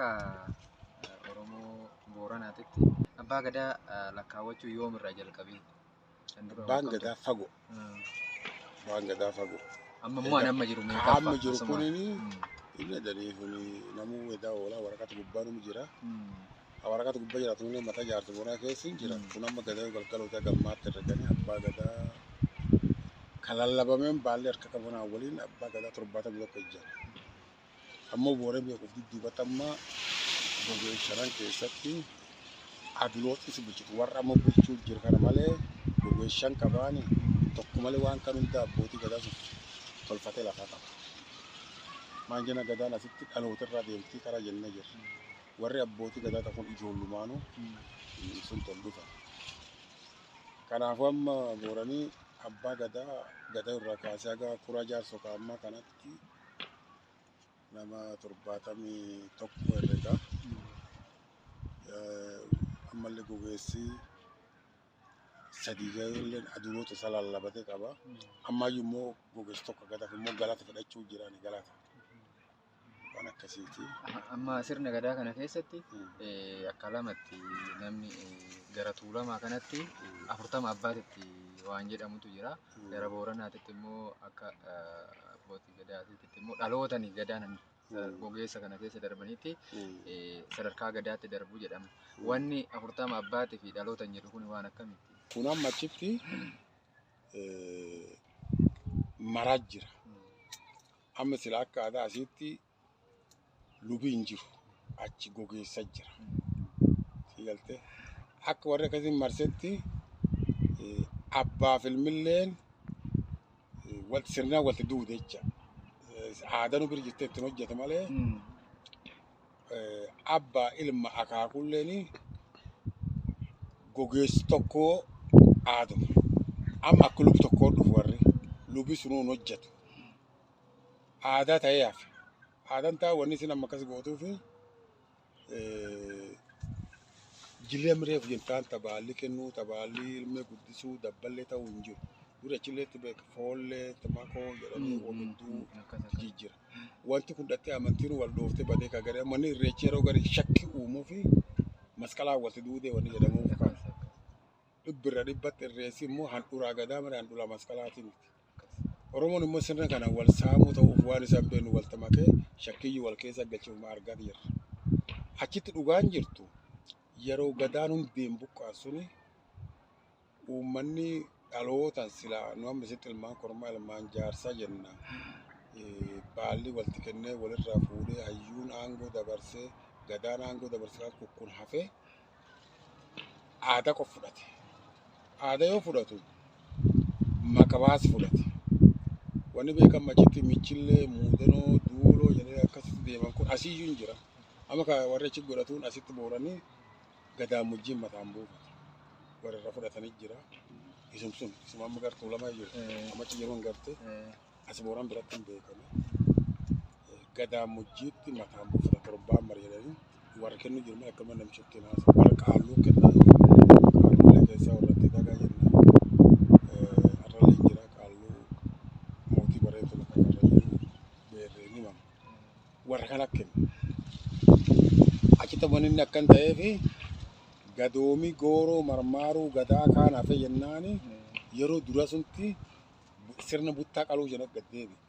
Akka Oromoo Booranaatitti abbaa gadaa lakkaawwachuu yoomirraa jalqabee? Kan dura Abbaan akkam gadaa fagoo. ture? Abbaan gadaa fagoo. Amma immoo an amma jiru Ka amma meeqaffaa? jiru Asuma. kunini inni danii kun namuu edaa oolaa waraqata gubbaa numu jira. Waraqata gubbaa jiraatu malee mataa jaarsa Booranaa keessa hin jira. Kun amma gadaa galgaloota gammaatti herreganii abbaa gadaa kan lallabameen baallee harka qabanaa waliin abbaa gadaa 71 jira. Ammoo Booree beekuuf dudduubatti amma gogee shanan keessatti adulootni si bulchitu warra amma bulchuu jiru kana malee gogee shan qabaani tokko malee waan kan hunda abbootii gadaa sun tolfatee lafaa qaba. Maan jenna gadaan asitti dhaloota irraa deemtii karaa jennee jirra. Warri abbootii gadaa ta'an kun ijoollumaanuu sun tol dhufan. Kanaafuu amma Booranii abbaa gadaa gadaa irraa kaasee haga kuraa jaarsoo ammaa kanatti nama 71 herrega. Ammallee gogeessi sadii gahee aduloota isa lallabatee qaba. Ammayyuu immoo gogeessi tokko gadaaf immoo galata fedhachuu jirani galata. Waan akkasiiti. Amma sirna gadaa kana keessatti akka lamatti namni gara Tuulamaa kanatti 40 abbaatitti waan jedhamutu jira. Gara Booranaatitti immoo akka abbootii gadaatiitti immoo dhalootani gadaan gogeessa kana keessa darbanitti sadarkaa gadaatti darbu jedhama. Wanni 40 abbaatii fi dhalootan jedhu kun waan akkamitti? Kun amma achitti maraa jira. Amma sila akka aadaa asiitti lubi hin jiru. Achi gogeessa jira. Si galtee? Akka warri akkasiin marsetti abbaaf ilmilleen sirnaan walitti duude jecha. Aadaa nu bira jirtee ittiin hojjeta malee abbaa ilma akaakuulleen gogeessi tokko aaduma. Amma akka lubi tokkoo dhufu warri lubi sunuun hojjetu. Aadaa ta'ee hafe. Aadaan ta'a wanni isin amma akkas gootuufi jilee mireef jettaan tabaalli kennuu, tabaalli ilmee guddisuu, dabballee ta'uu hin jiru. Dura achilleetti beeka foollee, makoo jedhanii hedduu jijjiira. Wanti kun dhattee amantiin wal dhooftee badee kan garee manni irreechi yeroo garii shakki uumuu fi masqalaan walitti duudee wanni jedhamuuf kana. Dhibbirra dhibbatti irreessi immoo handhuraa gadaa malee handhuraa masqalaatii miti. Oromoon immoo sirna kana wal saamuu ta'uuf waan isaan beeknu wal tamakee shakkiyyuu wal keessa galchuuf argaa jirra. Achitti dhugaan jirtu yeroo gadaan hundeen buqqaan suni uummanni dhalootaan silaa nu amma isitti ilmaan kormaa ilmaan jaarsaa jenna. Baalli walitti kennee walirraa fuudhee hayyuun aangoo dabarsee gadaan aangoo dabarsee kun hafee aadaa qofa fudhate. Aadaa yoo fudhatu maqabaas fudhate. Wanni beekamu achitti michillee, muudanoo, duuloo jedhee akkasitti deeman kun asiyyuu hin jira. Amma kan warri achi godhatuun asitti booranii gadaamojjiin mataan buufata. Warri irra fudhatanii jira. Isum sun isuma amma gartuu lama jiru. Amma achi jiru hin garte. As booran biratti hin beekame. Gadaamojjiitti mataan buufata torbaan mara jedhanii warri kennu jiru malee akkuma namni shakkiin haasa. Warra qaalluu kennaa jiru. Qaalluulee keessaa warra itti dhagaa jenna. Arrallee jira qaalluu mootii bareedu lafa karrayyuu beerreen himama. Warra kana kennu. Achitti wanni inni akkan ta'eefi gadoomii gooroo marmaaruu gadaa kaan hafe jennaani yeroo dura sunti sirna buttaa qaluu jedhan gad deebi'e.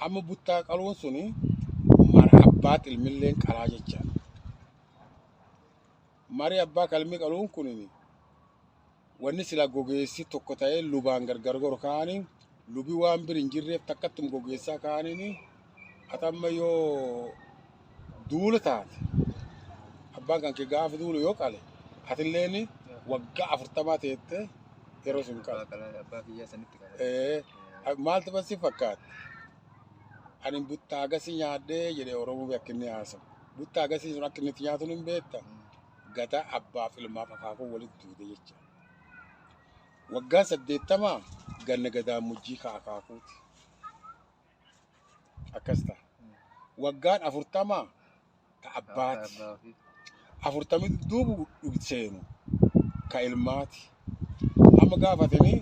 Amma buttaa qaluun suni mara abbaatti ilmilleen qalaa jechaadha. Mari abbaa kalmi qaluun kun wanni sila gogeessi tokko ta'ee lubaan gargar goru kaanii lubi waan bir hin jirreef takkattum gogeessaa kaaniin atamma yoo duula taate abbaan kan kee gaafa duulu yoo qale atilleen waggaa 40 teette yeroo sun qale. Abbaa kiyyaa sanitti qale. Maaltu basi fakkaata? Ani buttaa agasii nyaadhee jedhee Oromoo akka inni haasawu. Buttaa agasii sun akka inni itti nyaatu hin beekta. Gadaa abbaaf ilmaaf akaakuu walitti duude jecha. Waggaa 80 ganna gadaamojjii ka akaakuuti. Akkas ta'a. Waggaan 40 ta abbaati. 40 duubu seenu ka ilmaati. Amma gaafatanii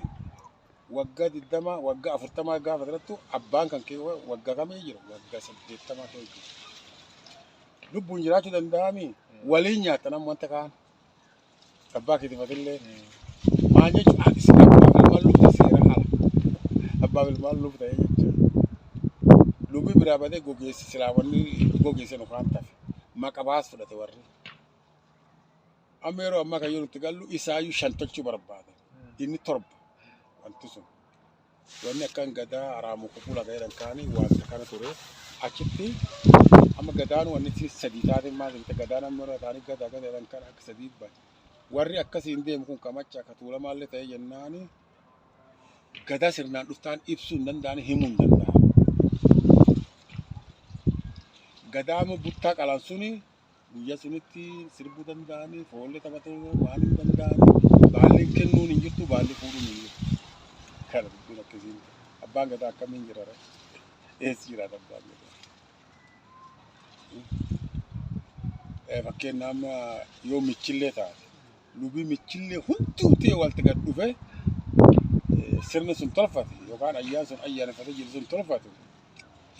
waggaa 20 waggaa 40 gaafa tarattu abbaan kan kee waggaa kamii jira? Waggaa 80 kee jira. Lubbuun jiraachuu danda'ami waliin nyaata nama wanta kaan. Abbaa keetiifatillee maal jechuun ati si abbaa ilmaan lubbu seera ala. Abbaa ilmaan lubbu ta'ee jechuudha. Lubbi biraa badee gogeessi silaa wanni gogeesse nu kaan tafe. Maqa baas fudhate warri. Amma yeroo ammaa kan yoo nutti gallu isaayyuu shan tolchuu barbaada. Inni torba wanti sun. Wanni akkan gadaa araamu kukula jedhan kaanii wanta kana ture. Achitti amma gadaan wanni sadii taate maal jedhamte gadaan amma irra taanii gadaa gadaa jedhan kan akka sadii bahe. Warri akkasiin deemu kun kamacha akka tuulamaallee ta'e jennaani gadaa sirnaan dhuftaan ibsuu hin danda'an himuu hin danda'an. Gadaa amma buttaa qalan suni guyyaa sunitti sirbuu danda'anii foollee taphatuu waan hin danda'anii baalli kennuun hin jirtu baalli fuudhuun hin jirtu. Kana dubbiin akkasiin abbaan gadaa akkamiin jira ree? Eessa jiraata abbaan gadaa? Fakkeenyaaf amma yoo michillee taate lubii michillee hundumtuu walitti gad dhufe sirni sun tolfate yookaan ayyaan sun ayyaaneffatee jiru sun tolfatu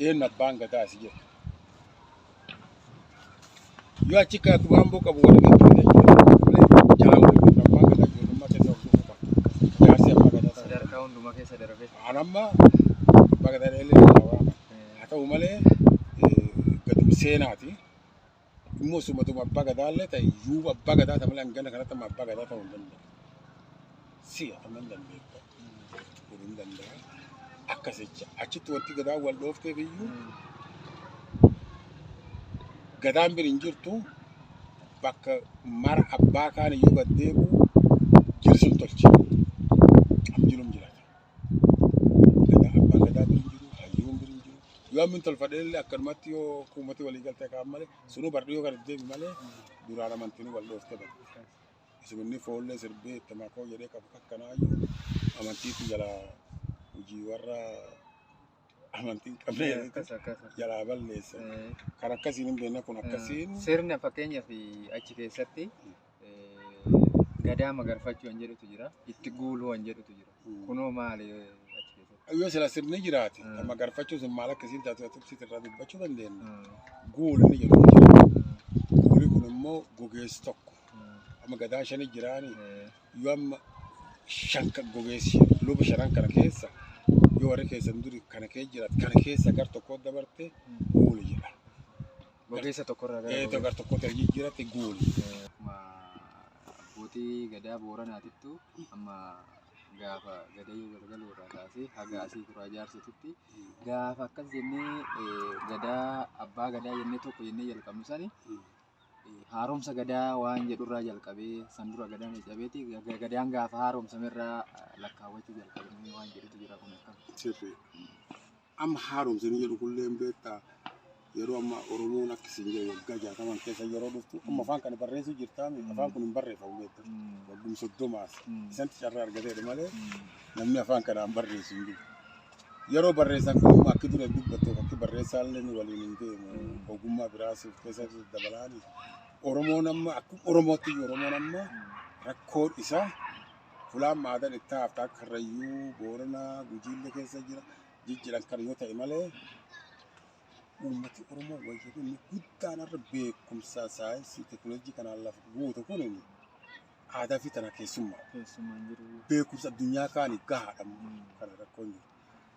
eenyu abbaan gadaa si jedha. Yoo achi kaatu waanboo qabu waliin gad dhufe jalaan waliin abbaan gadaa ijoollummaa keessa of dhufuu qaba. Jaarsi abbaa gadaa ta'uu Sadarkaa hundumaa keessa darbee. An amma abbaa gadaa illee waama. Haa ta'u malee gadum seenaati. Immoo sumatuma abbaa gadaa illee ta'e yuuba abbaa gadaa ta'e malee hangana kanatti amma abbaa gadaa ta'uu hin danda'u. Si'a ta'uu hin dandeetta. Kun hin danda'a. Akkas jecha achitti wanti gadaa wal dhoofteef iyyuu gadaan bir hin jirtu bakka mara abbaa kaan iyyuu gad deebi'u jiru sun tolche. Am jirum jiraata. Gadaa abbaan gadaa bir hin jiru, hayyuun bir hin jiru. Yoo ammin tolfadhe illee akkanumatti yoo kuumatti walii galtee kaan malee sunuu bardhiyoo kan deebi malee duraan amantiin wal dhooftee badde. Isuminni foollee sirbee itti makoo jedhee qabu kakkanaayyuu amantiitu jalaa hojii warra amantii hin qabne Akkas akkas. jalaa balleessa. Kan akkasiin hin beekne kun akkasiin. Sirna fakkeenyaaf achi keessatti gadaa magarfachuu kan jedhutu jira. Itti guuluu kan jedhutu jira. Kunoo maali achi keessatti? Yoo sila sirni jiraate magarfachuu sun maal akkasiin taatu tuqsiit irraa dubbachuu dandeenya. Guul inni jedhu jira. Guuli kun immoo gogeessi tokko. Amma gadaa shani jiraani yoo amma shan gogeessi luba shanan kana keessa yoo warri keessan duri kana keessa jiraate kana keessa gar tokko dabarte guuli jedha. Gogeessa tokkorraa gara Eeto gar tokkotti jijjiirate guuli. Akkuma abbootii gadaa Booranaatittu amma gaafa gadayyoo galgaluu irraa kaasee haga asii kuraa jaarsitutti gaafa akkas jennee gadaa abbaa gadaa jennee tokko jennee jalqabnu sani haaromsa gadaa waan jedhurraa jalqabee san dura gadaan cabeeti gadaan gaafa haaromsamerraa lakkaawwachuu jalqabanii waan jedhutu jira kun akkam. Sirrii. Amma haaromsa inni jedhu kullee beektaa yeroo amma Oromoon akkasiin jedhu waggaa 60 keessa yeroo dhuftu amma afaan kana barreessuu jirtaami afaan kun hin barreeffamu beektaa waggum 30s isanti carraa argateedha malee namni afaan kanaan barreessu hin jiru. Yeroo barreessan kun immoo akki dura dubbattu akki barreessaallee ni waliin hin deemu ogummaa biraas of keessatti dabalaani. Oromoon amma akkuma Oromootti Oromoon amma rakkoon isaa fulaan maadan itti hafta akka Karrayyuu, Booranaa, Gujiillee keessa jira jijjiiran kan yoo ta'e malee uummati Oromoo wayyaa inni guddaan irra beekumsa saayinsii teekinooloojii kanaan lafa guutu kun aadaa fi tana keessummaa. Keessummaan jiru. Beekumsa addunyaa kaanii gahaadha kana rakkoon jiru.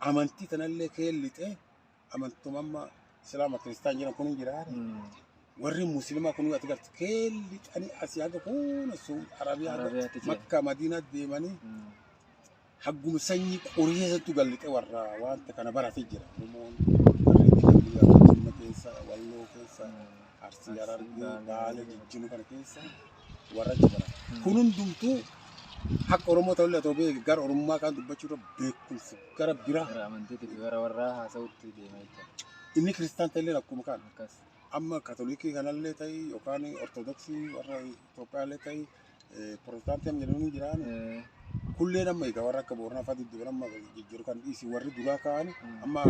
Amantii tanallee keellixee amantuma amma Islaama Kiristaan jiran kun hin jiraate. Warri Musliimaa kun ati garte keellixanii asii haga kun Suud Arabiyaa Makka Madiinaa deemanii hagguma sanyii qorii gallixee warra wanta kana baratee jira. Oromoon warri Jimma keessa, Walloo keessa, Arsii, Harargee, Baalee, Jijjiiruu kana keessa warra achi barata. Kun hundumtuu akka Oromoo ta'ullee otoo beeke gara Oromummaa kan dubbachuu irra beekumsa gara biraa. Gara amantiitti gara warraa haasa'utti deema jechuudha. Inni kiristaan ta'ellee akkuma kana. Amma Katolikii kanallee ta'e yookaan Ortodoksii warra Itoophiyaallee ta'e Pirotestaantii amma jedhamu jiraan. Kulleen amma egaa warra akka Booranaa fa'aa dudduuban amma jijjiiru kan dhiisi warri duraa ka'an amma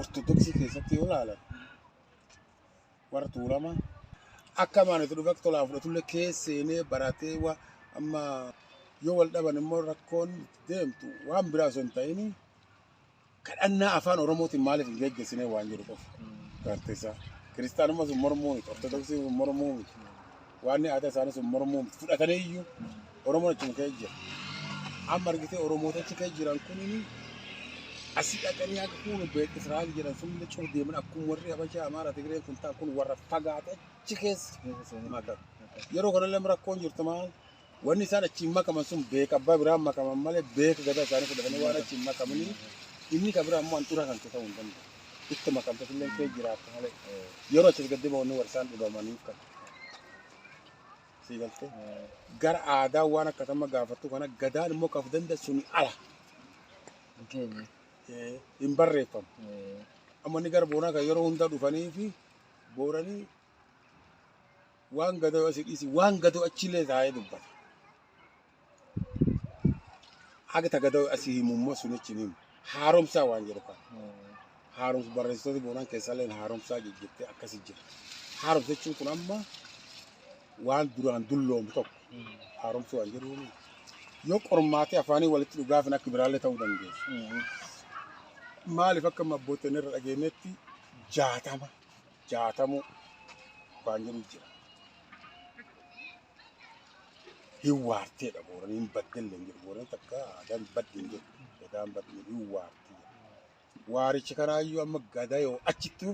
Ortodoksii keessatti yoo ilaalan warra Tuulamaa akka amaanitu dhufe akka tolaa fudhatullee keessa seenee baratee amma yoo wal dhaban immoo rakkoon deemtu waan biraa osoo hin ta'in kadhannaa afaan Oromootiin maaliif hin geggeessine waan jedhu qofa. Gaarteessaa. Kiristaanummaa sun mormuu miti. Ortodoksii sun mormuu miti. Waan aadaa isaanii sun mormuu miti. Fudhatanii iyyuu Oromoon achuma keessa jira. Amma argitee Oromoota achi keessa jiran kunini asii dhaqanii akka kun beek Israa'el jedhan sun illee cufa deeman akkuma warri Habashaa, Amaara, Tigree kun ta'a kun warra fagaate achi keessa makamu. Yeroo kanallee rakkoon jirtu maal? Wanni isaan achiin makaman sun beeka abbaa biraan makaman malee beeka gadaa isaanii fudhatanii waan achiin makamanii inni kan biraa immoo handhuura kan ta'uu hin danda'u. Itti makamte illee kee jiraatta malee. Yeroo achi gadi wanni warri isaan dhibamaniif kan. Sii galtee? Gara aadaa waan akkasuma gaafattu kana gadaan immoo kaf danda'e suni ala. Hin barreeffamu. Amma inni gara Booranaa kan yeroo hunda dhufanii fi Booranii waan gadoo asii dhiisi waan gadoo achillee taa'ee dubbata. Haga ta gadoo asii himummoo sun achi himu. Haaromsaa waan jedhu kana. Haaromsa barreessitoota Booranaa keessallee haaromsaa jejjettee akkasi jira. Haaromsa jechuun kun amma waan duraan dulloomu tokko haaromsa waan jedhuuni. Yoo qormaatee afaanii walitti dhugaafin akka biraallee ta'uu dandeessu. Maaliif akka abbootiin irra dhageenyetti 60 jaatamuu waan jedhu jira. Hin waarteedha Booranii hin baddellee hin jedhu. Booranii takka aadaan badde hin jedhu. Gadaan badde hin jedhu hin waartee. Waarichi kanaayyuu amma gadaa yoo achittu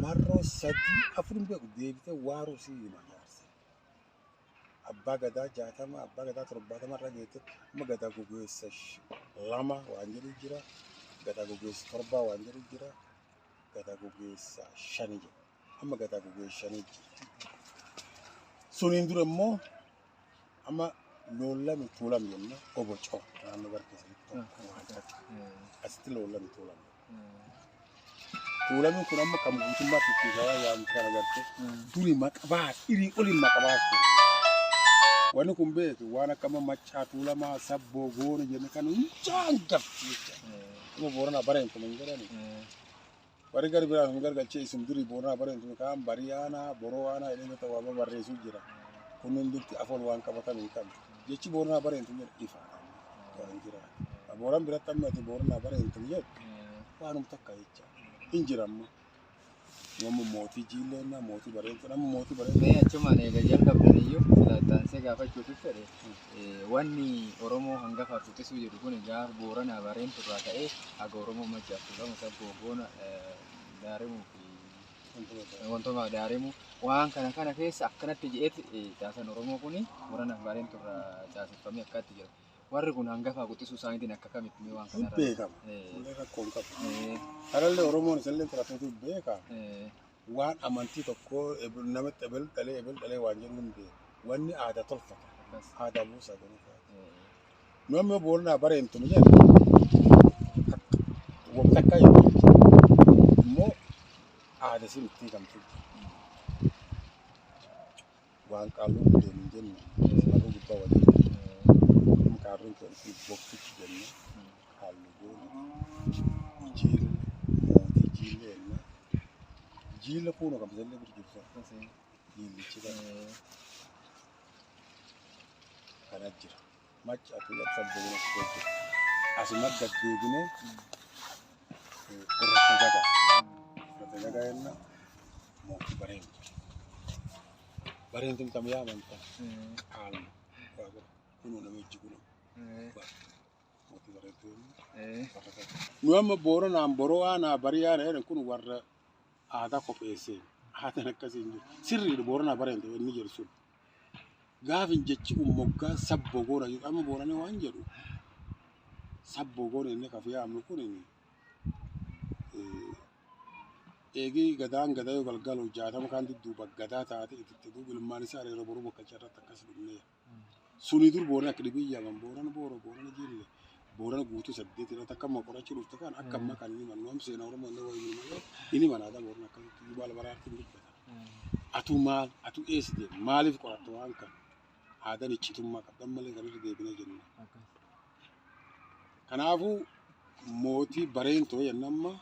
marroo 3 4 hin beeku deebitee waaruu sii hima jaarsi. Abbaa gadaa 60 abbaa gadaa 70 irra geette amma gadaa gogeessa 2 waan jedhu jira. Gadaa gogeessa 7 waan jedhu jira. Gadaa gogeessa 5 jira. Amma gadaa gogeessa 5 jira. Suniin dura immoo amma loollami tuulami jenna obocoo naannoo bara keessatti tokko waan takka. Asitti loollami tuulami. Tuulamiin kun amma kan guutummaatti itti gabaa yaamtu kan agarte duri maqabaas irii oliin maqabaas ture. Wanni kun beeku waan akka amma maccaa tuulamaa sabboo goona jenne kan hundaan gafti jecha. Amma Booranaa bara hin tumin jedhani. Warri gara biraa sun gargalchee isin durii Booranaa bara hin tumin kaan barii aanaa boroo aanaa jedhee mata waa barreessuu jira. Kun hundumti afoon waan qabatan hin qabne. Jechi Booranaa bara hin tumin jedhu ifaadha. Waan jira. Booran biratti amma ati Booranaa bara hin tumin jedhu waanuma takka jecha. Hin jira amma. Yommuu mootii jiilleenna mootii bareentu amma mootii bareentu. Mee achumaan eega jalqabdan iyyuu silaattaansee gaafachuuf fedhe wanni Oromoo hangafaaf quxisuu jedhu kun gaafa Booranaa bareentu irraa ka'ee haga Oromoo Maccaaf Tuulama Sabboo Goona Daarimuu fi wantoota Daarimuu waan kana kana keessa akkanatti je'eeti caasan Oromoo kuni Booranaaf bareentu irraa caaseffamee akkatti jira. Warri kun hangafaa quxisuu isaaniitiin akka kamitti mee waan kanarra? Beekama. Kullee rakkoo hin qabu. Kanallee Oromoon isallee qoratootu beeka. Waan amantii tokko namatti ebel dhalee ebel dhalee waan jedhu hin beeku. Wanni aadaa tolfata. Aadaa buusaa gonfaa. Nu amma Booranaa bareentu ni jenna. Wanta akka immoo aadaa isin itti hiikamtu. Waan qaalluu deemu hin jennu. Marruu gubbaa waliin. Qaarruun kun bokkichi jenna. Halluu goona. Jiille mootii jiille jenna. Jiille kunuun kan bisallee bira jirtu. Jiillichi kana jira. Macca tuulama sabboona jira. Asuma gad deebinee irratti gagaa. Irratti gagaa jenna mootii bareentu. Bareentu tam yaamanta qaalma. Kunoo namichi kunoo. Mootii bareentu jenna. Nu amma Booranaan boroo aanaa barii aanaa jedhan kun warra aadaa kopheessee aadaan akkasii hin jiru. Sirriidha Booranaa bareentu inni jedhu sun. Gaafin jechi kun moggaa sabboo goona jedhu amma Booranii waan jedhu sabboo goona inni kafu yaamnu kun eegii gadaan gadaa yoo galgalu 60 kan dudduuba gadaa taate itti duuba ilmaan isaa hariiroo boruu bakka irratti akkas dhumnee. Suni dur Booran akka dhibii yaaman Booran booro Booran jille Booran guutuu 8 irratti akka amma qorachuu dhufte kan akka amma kan inni mannu seenaa Oromoo inni wayii malee inni mana aadaa Booran akkasitti duuba albaraatti hin dubbata. Atu maal atu eessa deema maaliif qoratta waan kana aadaan iccitummaa qabdan malee kan irra deebinee jenna. Kanaafuu mootii bareentoo jenna amma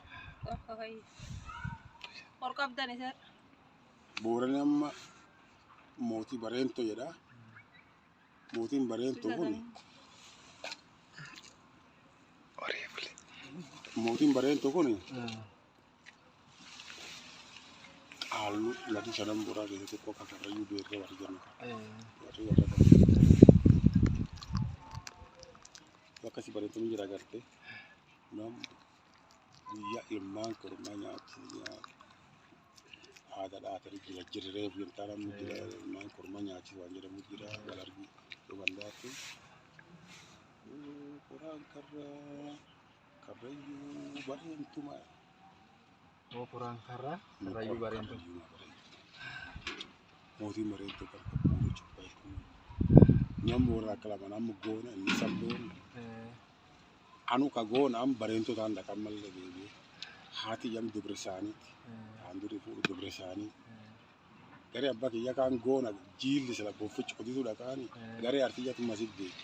Boorani amma mootii bareentoo jedha. Mootiin bareentoo kun mootiin bareentoo kun Halluu lafti shanan booraa keessa tokko akka karrayyuu beerree warri jennu warri warra kana. Akkasii bareedduu jira agartee nam guyyaa ilmaan kormaa nyaatu aadaa dhaatanii jira jirree fi intalaan jira ilmaan kormaa nyaachisu waan jedhamu jira wal argu yoo bandaatti. Qoraan karraa karrayyuu bareentuma. Qoraan karraa karrayyuu bareentu. Mootiin bareentuu kan qabu jechuudha. Namni warra akka lama namni goona inni salloon. Anu ka goona am bareentuu ta'an dhaqan malee deebi'ee haati jam dubri isaaniiti. Taan durii fuudhu dubri isaanii. Garee abbaa kiyya kaan goona jiilli sila boffichi qotituu dhaqaani garee artiyyatu masit deebi.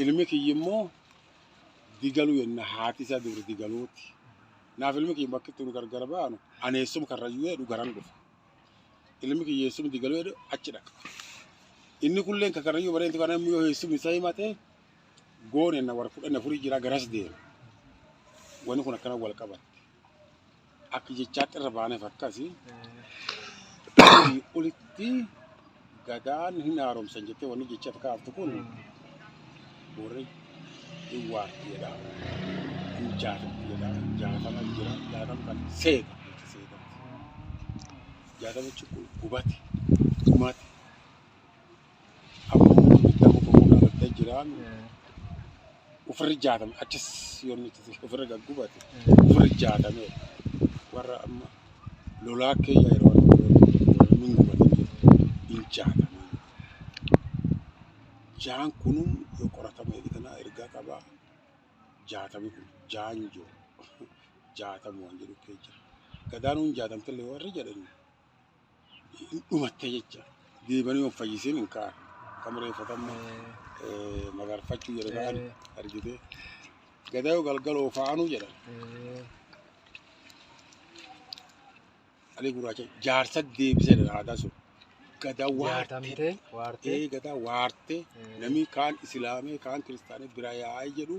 Ilmi kiyyi immoo digaluu yenna haati isaa dubri digaluuti. Naaf ilmi kiyya bakki itti nu gargar baanu ani eessuma karrayyuu jedhu garan dhufa. Ilmi kiyya eessuma digaluu jedhu achi dhaqa. Inni kulleen ka karrayyuu bareentu kana immoo yoo eessuma isaa himate goone na warra kudhan afurii jira garas deema. Wanni kun akkana wal qabatte. Akka jechaatti irra baaneef akkasi. Olitti gadaan hin haaromsan jettee wanni jechaaf kaaftu kun warri hin waarti jedha. Hin jaatamti jedha. Jaatama jira. Jaatama kan seeta jecha seetatti. Jaatama jechuun gubate. Dhumate. Ammoo bitama tokko dhaabbattee jiraan ofirri jaatame achis yoonni ofirra gaggubate ofirri jaatame warra amma lolaa keeyya yeroo min gubate hin jaatame. Jaan kunum yoo qoratame eegitana ergaa qabaa jaatame kun jaanjoo jaatamu waan jedhu kee jira. Gadaanuun jaatamtellee warri jedhan hin dhumatte jecha deebanii of fayyisiin hin kaa'an. Kamreeffatamma magarfachuu jedhan kaan argite. Gadaa yoo galgaloo faanuu jedhan. Alee gurraacha jaarsa deebisee jedhan aadaa sun. Gadaa waartee. Waartee. Gadaa waartee namni kaan islaamee kaan kiristaanee bira yaa'ee jedhu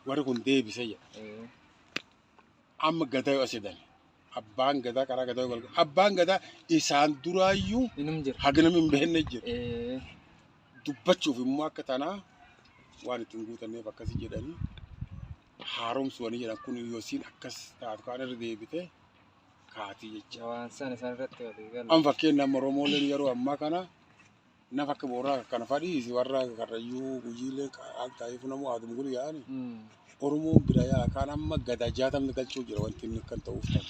warri kun deebisee jedha. Amma gadaa yoo as jedhan abbaan gadaa karaa gadaa yoo galgal abbaan gadaa isaan duraayyuu haga namni hin beekne jira. Dubbachuuf immoo akka tanaa waan ittiin guutanneef akkasii jedhanii haaromsuwanii jedhan kun yoosiin akkas taatu kaan irra deebite kaatii jecha. Waan sana isaan irratti walii galu. Amma fakkeenyaaf Oromooleen yeroo ammaa kana nafa akka booraa kana fadhiisi warra karrayyuu gujiilee ta'eef namu haadum guli yaa'ani. Oromoon bira yaa'a kaan amma gada jaatamni galchuu jira wanti inni kan ta'uuf ta'u.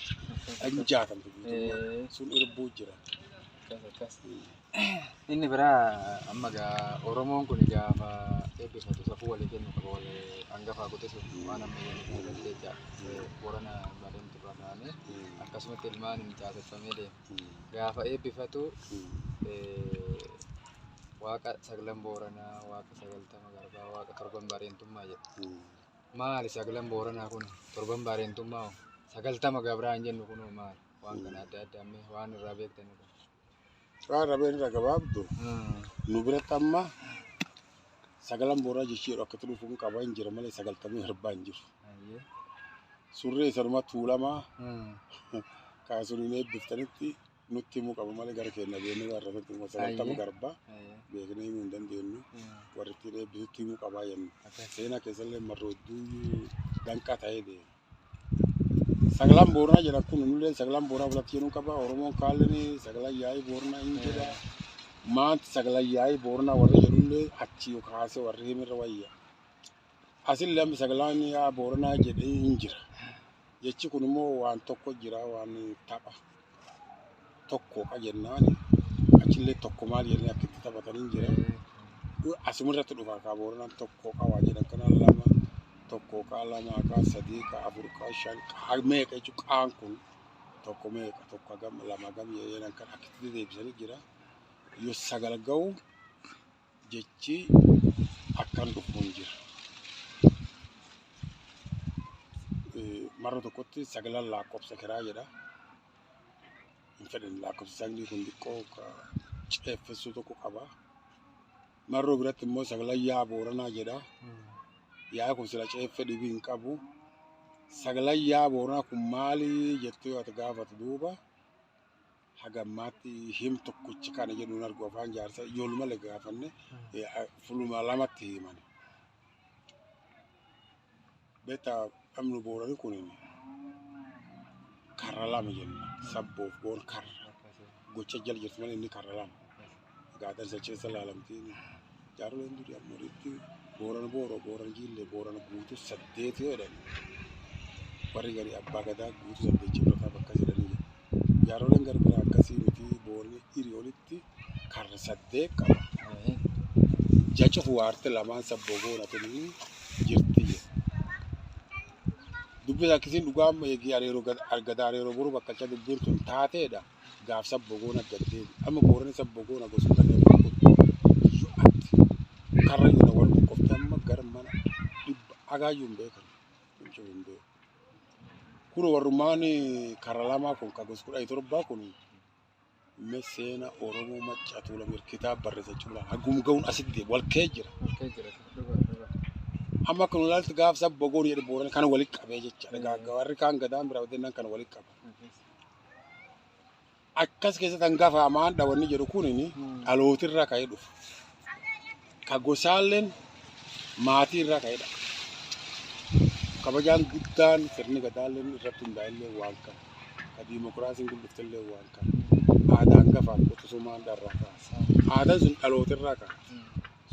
Hin jaatamtu guutummaa sun irbuu jira. Inni biraa amma gaa Oromoon kun gaafa eebbifatu safuu walii kennu qaba walii hangafaa quxisu waan amma jedhu irratti jecha Boorana bareentu irraa kaa'ame akkasumatti ilmaan hin caaseffamee deema. Gaafa eebbifatu waaqa sagalan Booranaa, waaqa sagaltama garbaa, waaqa torban bareentummaa jedha. Maali sagalan Booranaa kun torban bareentummaa hoo? Sagaltama gabraa hin jennu kunoo maali? Waan kana adda addaa mee waan irraa beektani kun. Waan rabeen irra gabaabdu nu biratti amma sagalan booraa jechi jedhu akkatti dhufuun qaba hin jira malee sagaltamii hirbaa hin jiru. Surree isaruma tuulamaa kaasuun hin eebbiftanitti nutti himuu qaba malee gara keenya beeknee warra sanatti himuu sagaltama garbaa beeknee himuu hin dandeenyu warri ittiin eebbisutti himuu qabaa jennu. Seenaa keessallee marroo hedduu danqaa ta'ee deema. Sagalan booranaa jedhan kun nullee sagalan booranaa filatti jedhuu qaba. Oromoon kaalleen sagalan yaa'ii booranaa hin jedha. Maanti sagalan yaa'ii booranaa warri jedhullee achi yoo kaasee warri himirra wayya. Asillee amma sagalan yaa booranaa jedhee hin jira. Jechi kun immoo waan tokko jira waan tapha tokko qa jennaan achillee tokko maal jedhanii akka itti taphatan hin jira. Asumarratti dhufa kaa booranaan tokko qa waa jedhan kana lama tokko qa lama qa sadii qa afur qa shan qa meeqa jechuun qaan kun tokko meeqa tokko gam lama gam jedhan kan akka itti deebisanii jira. Yoo sagal ga'u jechi akkan dhufu hin jira. Marra tokkotti sagalan lakkoofsa kiraa jedha. Hin fedhan lakkoofsa sagalii kun xiqqoo ceeffessuu tokko qaba. Marroo biratti immoo sagalan yaa booranaa jedha. Yaa kun sila ceeffe dhibii hin qabu. Sagalayyaa Booranaa kun maali jettee yoo ati gaafatu duuba hagammaatti him tokkichi kana jedhu hin argu afaan jaarsa ijoolluma illee gaafanne fuluma lamatti himan. Beektaa amnu Boorani kun karra lama jenna. Sabboof goon karra. Gocha jala jirtu malee inni karra lama. Gaadaan isa keessa laalamtiin jaaroleen durii amma walitti Booran Booro, Booran Jiillee, Booran guutuu saddeet yoo jedhan warri gari abbaa gadaa guutuu saddeet cimrataa bakka jedhanii jiru. Jaaroleen gara biraa akkasii miti Boorani dhirii olitti karra saddeet qaba. Jacufu waarte lamaan sabboo goona tuni jirti jedhu. Dubbiin akkasiin dhugaa amma eegee areeroo gadaa areeroo boruu bakkalcha dubbiin tun taateedha. Gaaf sabboo goona gad deebi. Amma Boorani sabboo goona gosoota kun yoo atti karra yoo wal qoqqofte amma gara mana dhibba agaayyuu hin beekan. Hin hin beeku. Kun warrummaan karra lamaa kun ka gosa 17 kun mee seena Oromoo Maccaa Tuulama kitaaba barreessachuu bilaan hagum ga'uun asitti wal kee jira. Amma akka nu ilaaltu gaaf sabboo goon jedhu Boorani kana walitti qabee jechaadha. Warri kaan gadaan biraa deemnan kana walitti qaba. Akkas keessatti hangafa hamaan dhawanni jedhu kunini dhalootirraa ka'ee dhufa. Ka gosaalleen maatiirraa ka'ee dhaqa. Kabajaan guddaan sirni gadaalleen irratti hundaa'ellee waan kana. Ka diimokiraasiin guddiftellee waan kana. Aadaa hangafaaf qotusumaan dharraa kaasa. Aadaan sun dhalootirraa ka'a.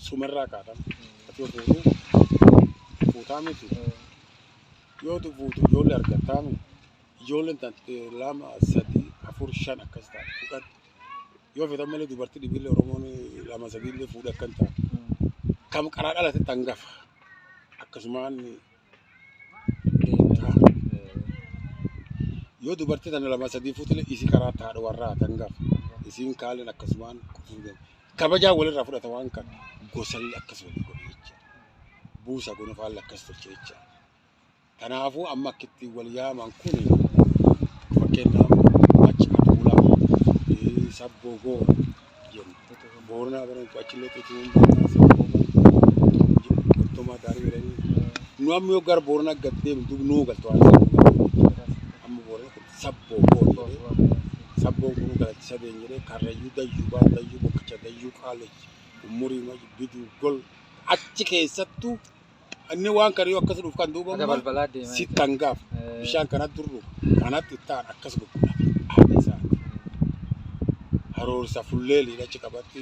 Sumarraa kaatan. Ati yoo fuutu fuutaa miti. Yoo fuutu ijoollee argattaa miti. Ijoolleen tante 2, 3, 4, 5 akkas taate 10. Yoo feetan malee dubartii dhibiillee Oromoon 2, 3 illee fuudhee akkan ta'a. Kam qaraa dhalate tangafa. Akkasumaan yoo dubartii tana 2, 3 fuutile isii karaa taadha warraa tangafa. Isiin kaaleen akkasumaan qotuu deema. Kabajaa walirraa fudhata waan kana gosallee akkas walii godhe jecha. Buusa gonofaallee akkas tolche jecha. Kanaafuu amma akkitti wal yaaman kun fakkeenyaaf Maccaa Tuulama, Sabboo Goora jenna. Booranaa barantu achillee xutuun beektaa Sabboo Qottomaa daarii jedhanii. Nu amma yoo gara Booranaa gad deemnu dub nuu galtu waan amma Booranaa kun Sabboo Goora jedhee Sabboon kun galatti sadeen jedhee Karrayyuu Dayyuu Baal Dayyuu Bokkicha Dayyuu Qaalech Umurii Biduu Gol achi keessattuu inni waan kana yoo akkas dhufu kan duuba Akka balbalaa deemaa sitti hangaaf bishaan kanatti durru kanatti ittaan akkas gurgura haadha isaa haroorsa fulleeliidha achi qabatti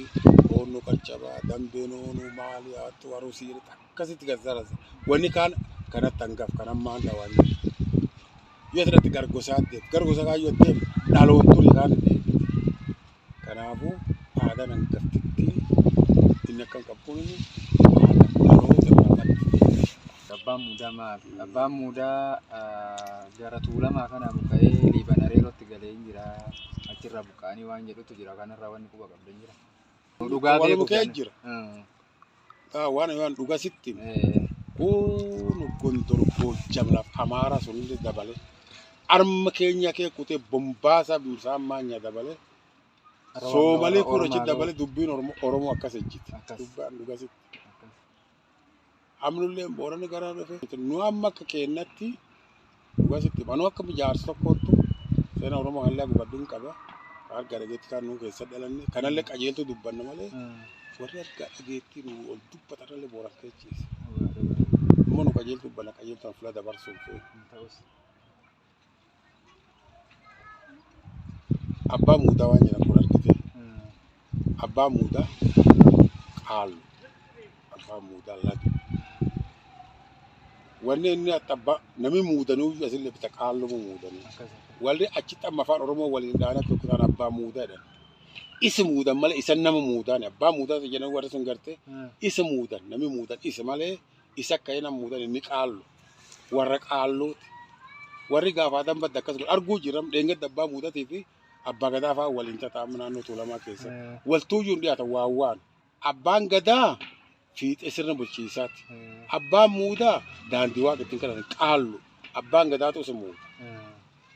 hoonnoo qarcabaa dambeen hoonuu maali haattu harusii akkasitti gazzarasa wanni kaan kanatti hangaaf kan ammaan dhawaan yoo asirratti gargosaa deemu gargosa kaayyoo deemu dhaloon turi kaan deebite kanaafuu aadaan hangaftitti inni akka hin qabbuun aadaa dhaloota irraa maddite. Abbaan muudaa maali? Abbaan muudaa gara Tuulamaa kana buqqa'ee Liiban Areerootti galee hin jira. Achirraa buqqa'anii waan jedhutu jira. Kanarraa wanni quba qabdan jira. Dhugaa Waluma beekuuf kee jenna. jira. Waan dhugaa sitti hime. Kun Gondor Goojjam lafa Amaaraa sunillee dabale. Arma keenya kee kutee bombaasa bisaan maanya dabale. Soomalii kun achi dabale dubbiin Oromoo akkas ejjiti. Akkas. Dubbaan dhugaa sitti. Amnullee Booranni gara dhufe. Nu amma akka keennatti dhugaa sitti hima. Nu akka jaarsa tokkoottu seena Oromoo kanallee gubadduun qaba. Harka dhageetti kan nu keessa dhalanne kanallee qajeeltu dubbanna malee warri harka dhageetti nu ol dubbatanallee Booran keechiisa. Immoo nu qajeeltu dubbanna qajeeltu fula dabarsuuf. Abbaa muudaa waan jedhan kun argite. Abbaa muudaa qaallu. Abbaa muudaa laga. Wanni inni abbaa namni muudanuu asillee bita qaalluma muudanii. Warri achitti amma afaan Oromoo waliin dhaana tokko kan abbaa muudaa jedhan. Isa muudan malee isa nama muudaan abbaa muudaa jedhan warri sun gartee isa muudan namni muudan isa malee isa akka nama muudan inni qaallu. Warra qaalluuti. Warri gaafa aadaan badda akkas godhu arguu jirra dheengadda abbaa muudatii fi abbaa gadaa fa'aa waliin tataa'amu naannoo Tuulamaa keessatti. Waltuuyyuu hin dhiyaatan waan waan. Abbaan gadaa fiixee sirna bulchiisaati. Abbaan muudaa daandii waaqa ittiin kadhatan qaallu. Abbaan gadaatu isa muuda.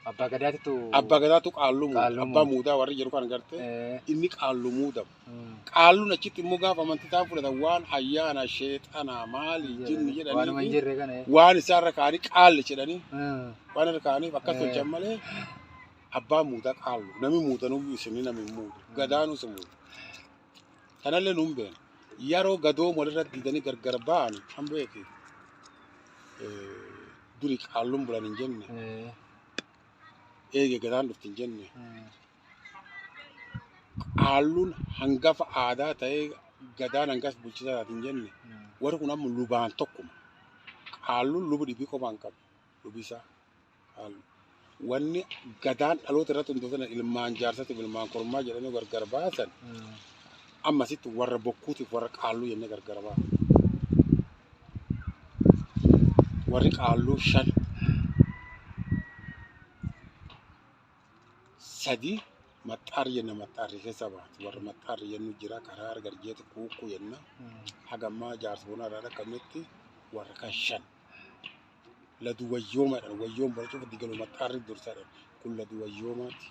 Abbaa gadaatitu. Abbaa gadaatu qaalluu muuda. Qaalluu Abbaa muuda. muudaa warri jedhu kan garte inni qaalluu muudama. Qaalluun achitti immoo gaafa amantii isaan fudhatan waan ayyaana sheexanaa maali jinni Waanuma hin jedhanii jirre kana. waan isaarra kaa'anii qaalli jedhanii waan irra kaa'aniif akkas tolchan malee abbaa muudaa qaallu namni muudanuu isinii namni hin muudu gadaanuu si muudu. Kanallee nuun beena. Yeroo gadoom walirra diidanii gargar ba'an kan beeki duri qaalluun bulan hin jenne eege gadaan dhufti hin jenne qaalluun hangafa aadaa ta'ee gadaan hangas bulchisaa taate hin jenne warri kun amma lubaan tokkuma. Qaalluun luba dhibii kophaa hin qabu. Lubi isaa qaallu. Wanni gadaan dhaloota irratti hundooftan ilmaan jaarsatiif ilmaan kormaa jedhanii gargar baasan ammasitti warra bokkuutiif warra qaalluu jennee gargar baasa. Warri qaalluu 5 3 maxxaarri jenna maxxaarri keessa baati. Warra maxxaarri jennu jira karaa garjeeti kuukkuu jenna. Hagammaa jaarsa bonaa irraa dhaqqabnetti warra kan 5. Ladu wayyoomaadhaan wayyoon barachuuf digalu maxxaarri dursaadhaan kun ladu wayyoomaati.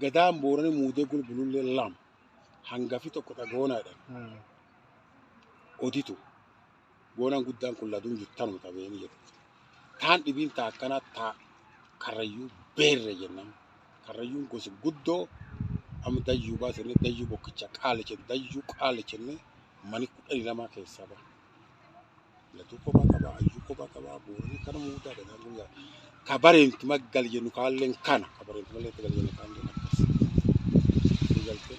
Gadaan boorani muudee gulgulullee 2 hangafi tokko dhagoonaadhaan oditu goonaan guddaan kun laduun jirtanuma tabeeni jedhu. Taan dhibiin taa akkanaa taa karrayyuu beerre jennaan. Karrayyuun gosa guddoo amma dayyuu baasne dayyuu bokkicha qaali jenne dayyuu qaali jenne mani 12 keessaa ba'a. Laduu kophaa qabaa, ayyuu kophaa qabaa, boorani kana muudaa gadaan kun yaa. Ka bareentuma gal jennu kaalleen kana. Ka bareentuma illee gal jennu kaalleen akkas. Galtee.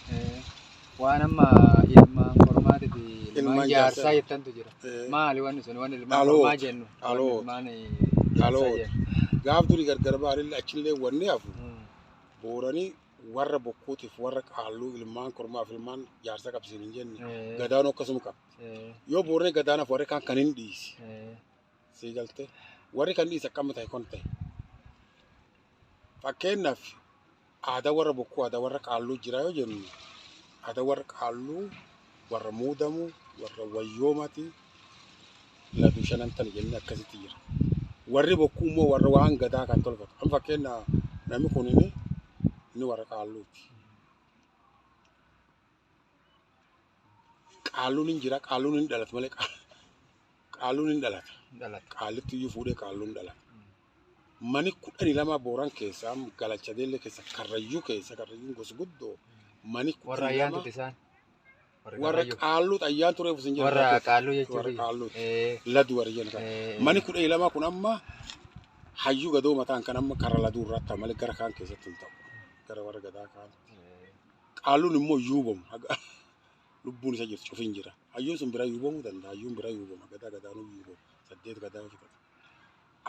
Waan amma ilmaan kormaatii fi ilmaan Ilmaan jaarsaa jaarsaa. jettantu jira. Maali wanni sun wanni ilmaan Dhaloota. kormaa jennu? Wanni Dhaloota. ilmaan jaarsaa Dhaloota. jennu. Gaaf durii gargar ba'anillee achillee wanni hafu booranii warra bokkuutiif warra qaalluu ilmaan kormaaf ilmaan jaarsaa qabsiin hin jenne gadaanuu akkasuma qaba. Yoo booranii gadaanaaf warri kaan kan hin dhiisi. Sii galtee warri kan dhiise akkam ta'e kon ta'e. Fakkeenyaaf aadaa warra bokkuu aadaa warra qaalluu jira yoo jennu aadaa warra qaalluu warra muudamu warra wayyoomati ladu shanan tana jennee akkasitti jira. Warri bokkuu immoo warra waan gadaa kan tolfatu. Amma fakkeenyaaf namni kun inni warra qaalluuti. Qaalluun hin jira qaalluun hin dhalatu malee qaalluun hin dhalata. Dhalata. Qaallitti iyyuu fuudhee qaalluun dhalata. Mani 12 booran keessaa galachadeellee keessa karrayyuu keessa karrayyuun gosa guddoo mani Warra 12 ayyaantuti isaan. Warra warra karrayyuu. qaalluu ayyaan tureef isin Warra jedhu qaalluu jechuun. warra qaalluuti. Ladu warra jennu kana. Mani 12 kun amma hayyuu gadoo mataan kan amma karra laduu irratti ta'a malee gara kaan keessatti hin ta'u. Gara warra gadaa kaan. Qaalluun immoo yuubamu. Lubbuun isa jirtu cufin jira. Hayyuun sun bira yuubamuu danda'a. Hayyuun bira yuubama. Gadaa gadaanuu yuubamu. 8 gadaa yoo fixate.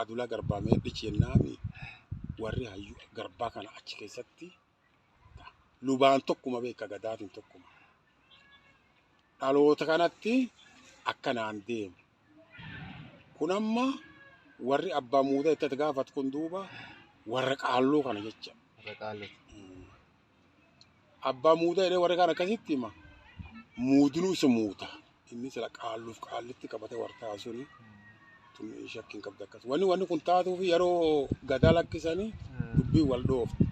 Adulaa garbaa meedhichi jennaami warri hayyuu garbaa kana achi keessatti ta'a. Lubaan tokkuma beeka gadaatiin tokkuma. Dhaloota kanatti akkanaan deema. Kun amma warri abbaa muudaa itti gaafatu kun duuba warra qaalluu kana jecha. Warra qaalluu. Abbaa muudaa jedhee warri kaan akkasitti hima. Muudinuu isa muuta. Inni sila qaalluuf qaallitti qabate warra ta'a suni tun shakkiin qabdi akkas. Wanni kun taatuuf yeroo gadaa lakkisanii dubbii wal dhoofti.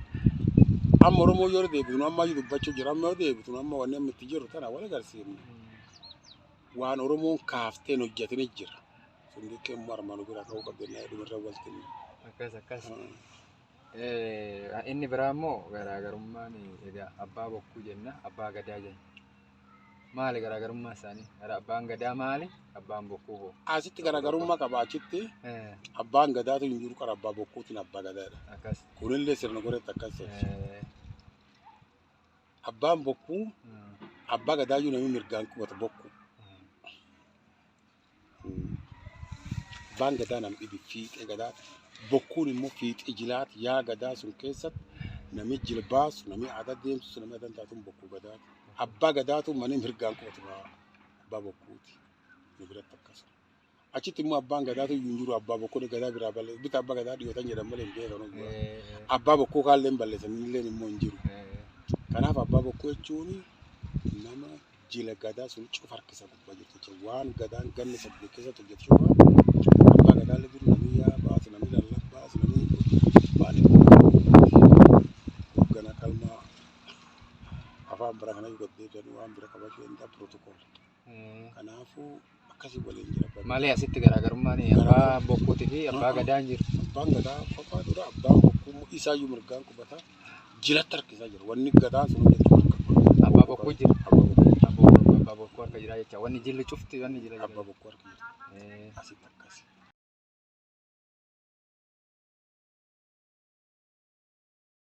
Amma Oromoo yoo deebitu amma iyyuu dubbachuu jira amma yoo deebitu amma wanni amma itti jiru tana wal agarsiifne. Waan Oromoon kaafteen hojjetini jira. Sun dhiqqee immoo armaan bira ka'uu qabdi dhumarra waltinni. Akkas akkas. Inni biraa immoo garaagarummaan egaa abbaa bokkuu jenna abbaa gadaa jenna. Maali garaagarummaan isaanii? Abbaan gadaa maali? Abbaan bokkuu hoo? Asitti garaagarummaa qaba achitti abbaan gadaatu hin jiru qara abbaa bokkuutiin abbaa gadaadha. Akkas. Kunillee sirna goreetti akkas tolche. Abbaan bokkuu abbaa gadaayyuu namni mirgaan qubata bokkuu. Abbaan gadaa nam dhibi fiixee gadaati. Bokkuun immoo fiixee jilaati. Yaa gadaa sun keessatti namni jilbaasu, namni aadaa deemsisu, namni aadaa taatuun bokkuu gadaati. Abbaa gadaatu mana mirgaan qubatu abbaa bokkuuti. Nu biratti akkasuma. Achitti immoo abbaan gadaatu iyyuu hin jiru abbaa bokkuu gadaa biraa balleessa. Bita abbaa gadaa dhiyootan jedhan malee hin beekan. Abbaa bokkuu kaallee hin balleessan illee immoo hin jiru. Kanaaf abbaa bokkuu jechuun nama jila gadaa sun cufa harkisa gubbaa jirtu jechuudha. Waan gadaan ganna saddeet keessatti hojjetu cufa abbaa gadaallee jiru namni yaa baasu, namni lallabbaasu, namni danuu waan bira qabachuu danda'a protocol. Kanaafuu akkasii waliin jira. Malee asitti garaagarummaan abbaa bokkuutii fi abbaa gadaa hin jiru. Abbaan gadaa kophaa dura, abbaan bokkuu isaayyuu mirgaan qubata. Jilatti harkisaa jira. Wanni gadaan sun hojjetu harka. Abbaa bokkuu jira. Abbaa bokkuu. Abbaa bokkuu harka jira jecha. Wanni jilli cufti wanni jila jira. Abbaa bokkuu harka jira. Asitti akkasi.